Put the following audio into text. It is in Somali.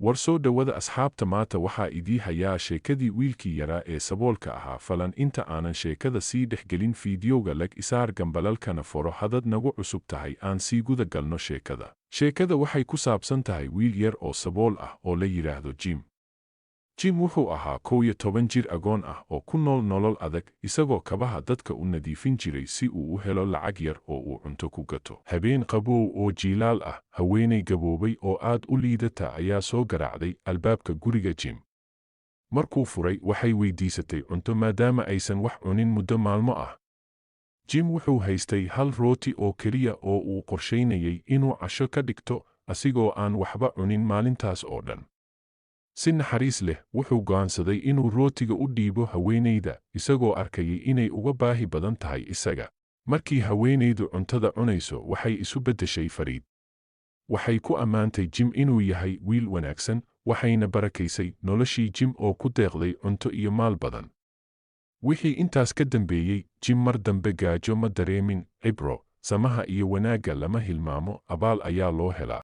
War soo dhawada asxaabta, maata waxaa idii hayaa sheekadii wiilkii yaraa ee saboolka ahaa. Falan inta aanan sheekada sii dhex gelin, fiidiyowga lag isaar, gambalalkana foro hadad nagu cusub tahay. Aan siiguda galno sheekada. Sheekada waxay ku saabsan tahay wiil yar oo sabool ah oo la yiraahdo Jim. Jim wuxuu ahaa 11 jir agoon ah oo ku nool nolol adag, isagoo kabaha dadka u nadiifin jiray si uu u helo lacag yar oo uu cunto ku gato. Habeen qaboow oo jiilaal ah, haweeney gaboobay oo aad u liidata ayaa soo garaacday albaabka guriga Jim. Markuu furay, waxay weydiisatay cunto maadaama aysan wax cunin muddo maalmo ah. Jim wuxuu haystay hal rooti oo keliya oo uu qorshaynayay inuu casho ka dhigto, asigoo aan waxba cunin maalintaas oo dhan. Si naxariis leh, wuxuu go'aansaday inuu rootiga u dhiibo haweenayda, isagoo arkayay inay uga baahi badan tahay isaga. Markii haweenaydu cuntada cunayso, waxay isu beddeshay fariid. Waxay ku ammaantay Jim inuu yahay wiil wanaagsan, waxayna barakaysay noloshii Jim oo ku deeqday cunto iyo maal badan. Wixii intaas ka dambeeyey, Jim mar dambe gaajo ma dareemin. Cibro: samaha iyo wanaagga lama hilmaamo, abaal ayaa loo helaa.